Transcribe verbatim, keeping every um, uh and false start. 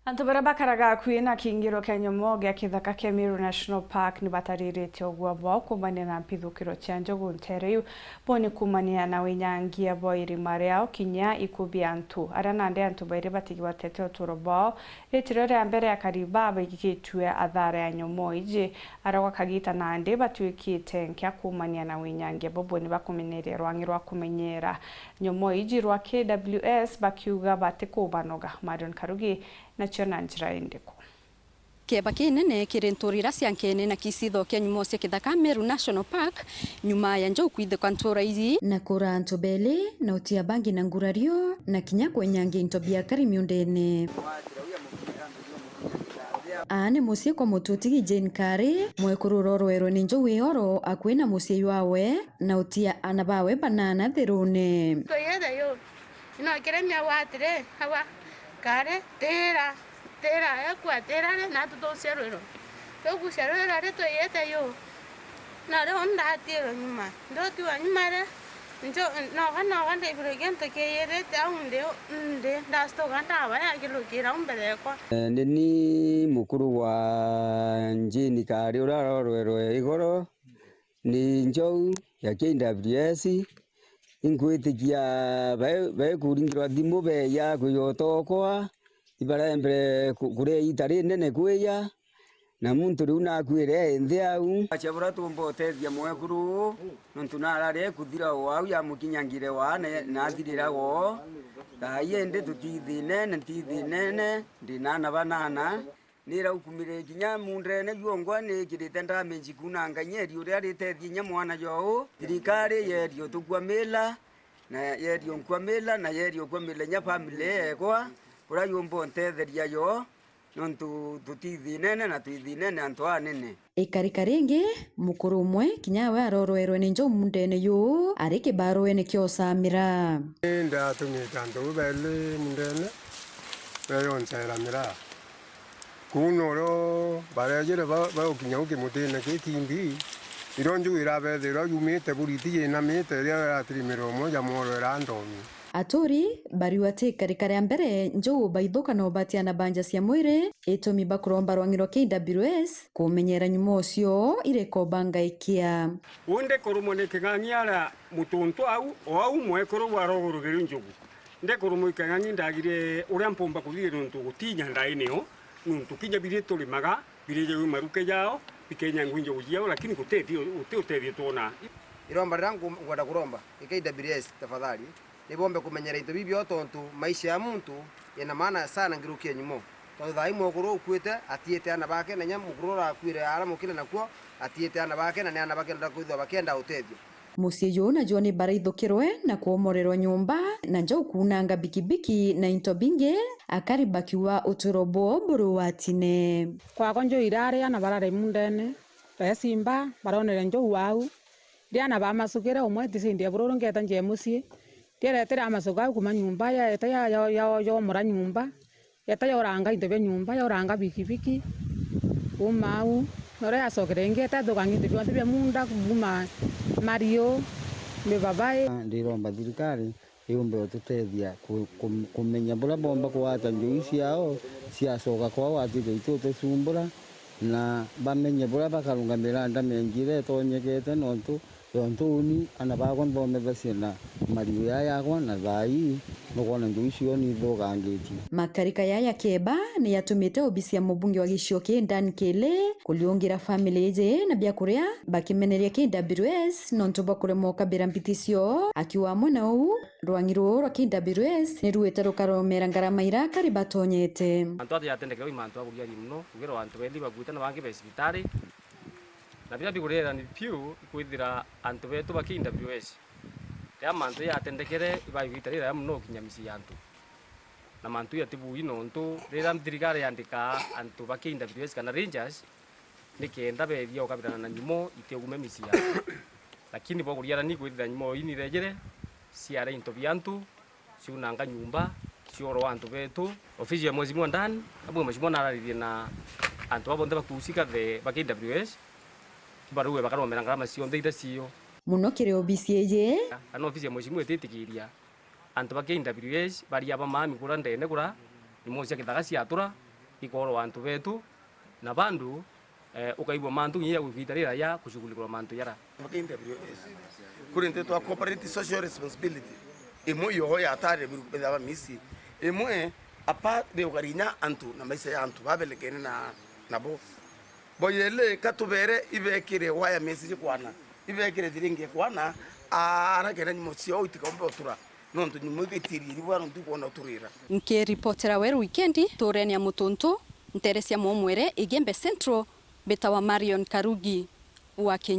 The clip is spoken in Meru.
Antu baria bakaraga akui na kiingiro kia nyomo gia kithaka kia Meru National Park ni batariritie ugua bwao kuumania na mpithukiro cia njogu nteere iu. Bo ni kuumania na winyangia bwa irima riao kinya ikubi antu aria nandi antu bairi batigwatete uturo bwao. Ritiro ria mbere akari baa baigitue athara ya nyomo iji, aria gwa kagita nandi batwikite nkia kuumania na winyangia bobo ni bakumenyeria rwang'i rwa kumenyera nyomo iji rwa K W S, bakiuga batikubanoga. Marion Karugi nacio na njira indiku? Kieba kinene kiri nturi iria cia Nkene na Kisitho kia nyomo cia kithaka Meru National Park, nyuma ya njogu kwithikwa ntura iji. Na kura antu beli, na utia bangi na ngurario, na kinya kwenyangia into bia akari miundene. Aa ni mucii kwa mututigi Jane Kari, mwekuru urorwerwe ni njogu ioro akui na mucii jwawe, na utia ana bawe banana thirune. Tuyete yu, ino kiremia gwatire, awa, Kari, tira. Tira, ekua tira ri, natu tucia rwiro. Tugucia rwiro ri, twiyite yu. Na riu ndatirwe nyuma. Ndutiwa nyuma ri, njo-, noga, noga ndaigua gintu kiyirite au ndi, ndi, ndastuka ndabaya akirukira au mbere yakwa. Eh, ni ni mukuru wa Njini Kari uria arorwerwe igoro. Ni njou ya K W S, inkwitikia bai-, baikuringirwa thimu beeja kwija utokwa, ibarembere ku-, kuria iita rinene kwija, na muntu riu nakuire e nthi au. Acha buria tuumba utethia mwekuru uu, nontu narari ekuthira o au yamukinyangire waa na, na athirira oo. Thaa ii indi tutithinene, ntithinene, ndi na ana banana. Niraukumire kinya muundene jwongwa nikirite damage kuunanga inya erio uria ritethie inya mwana jwau. Thirikari yerio tukua mila, na yerio nkua mila, na yerio ukua mila inya family yeekwa, kuria yumba untetheria yo, nontu tutithinene na twithinene antu anene. Ikarika ringi, mukuru umwe kinya we arorwerwe ni njou muundene juu ari kibaruene kia usamira. Ni ndatumite antu beli muundene, bejonceera miraa. Kuu norio barejire ba-, bagukinya u kimutine kikimbi, irio njuu irabethirwa yumite buriti yinamite, iria iratirimirwe umoja mworwera ndomi. Aturi bariuga ti ikarika ria mbere njuu baithuka na ubatia na banja cia mwiri, itumi bakuromba rwang'i rwa K W S kumenyera nyuma ucio irekobangaikia. Undi kurumwa ni king'ang'i aria mutuntu au, o au mwekuru bwarogorogeri njugu. Ndekurumwa ikang'ang'i ndagire uria mpumba kuthithia nontu gutinya ndaini yo, nontu kinya biria turimaga, birija wi maruke jao, bikenya ngwi njugu jiao, lakini guti, guti utethio twona. Iromba riria nku-, nkwenda kuromba, i K W S, tafadhali, ni bombe kumenyera into bibi o tontu maisha ya muntu yena maana sana ngiruki ya nyumo. Tontu thaa ii mwekuru ukuite, atiite ana bake, na inya mukuru urakuire aramukire nakuo, atiite ana bake, na ni ana bake nda kwithirwa bakenda utethio. Mucii juu najuo ni baraithukirwe na kuomorerwa nyumba, na njau kuunanga bikibiki na into bingi, akari bakiuga uturo bwoo buri ugwatine. Kwakwa njuu irari ana barari mundene, besimba, baronere njuu au. Riria ana bamacukire, umwe eticindia bururu ngeta njee mucii. Rieretire amacuka au kuuma nyumba, yaeta ya, ya, ya, yomora nyumba. Yeta yoranga into bia nyumba, yoranga bikibiki, kuuma au. Na uria yacokere ingi, yeta ithukangia into bionthe bia munda, kuuma mariu, mibabai. Ndiromba thirikari yumbe ututethia ku-, ku-, kumenya buria bomba kugwata njui ciao, ciacoka kwao, ati itwe itucumbura, na bamenye buria bakarungamira ndamenge iria itonyekete, nontu Tontu uni ana bakwa nthomethagia na mariu yaya yakwa, na thaa ii nukwona njui cio ni ithukangitie. Makarika yaya keba ni yatumite obisi ya mubunge wa gicigo kii Dan Kili kuriungira family iji na biakuria bakimeneria K W S nontu bwa kuremwa ukabira mbiti cio, akiuga amwe na uu rwang'i ruu rwa K W S ni ruite rukaromera ngarama iria akari batonyete. Antu ati yatendekere imantu akuria ri muno, kugirwa antu bethi bakuite na bangi be cibitari. Na biria bigurerani biu ikwithira antu betu ba K W S, riria mantu yatendekere, ibaigwita riraya mono gukinya micii ya antu. Na mantu yatibui nontu riria thirikari yandika antu ba K W S kana rangers, ni kenda bethia ukabirana na nyumo itiugume micii ya antu. Lakini bwa kuriarani ikwithira nyumo ii nirejire, ciare into bia antu, ciunanga nyumba, ciorwa antu betu. Ofisi ya Mheshimiwa Dan, abwe Mheshimiwa nararirie na antu ba bonthe bakuhusika the ba K W S, barue bakaromera ngarama cionthe iria cio. Muno kiri obisi iji. Kana ofisi ya Mheshimiwa ititikiria antu ba K W S baria ba maami kura ndene kura, nyumo cia kithaka ciatura, Ikorwa antu betu na bandu, eh, ukaigua mantu nginya ya gwikita rira ya kushughulikiwa mantu yara. Kuri nteto ya corporate social responsibility, imwe yoho yatare biru kubetha ba misi, imwe apa ni ukarinya antu na maisha ya antu babelekene na nabo. Boyele katubere ibekire waya mesi kwana, ibekire thiringi kwana, ara kenda nyumo cio itikombe otura. Nontu nyumo igitiri iri bwa nontu kwona oturira. Nkiripotera Weru Wikendi, tureni ya Mutuntu, ntere cia Mwomwere, Igembe Central, mbitawa Marion Karugi wa Kenya.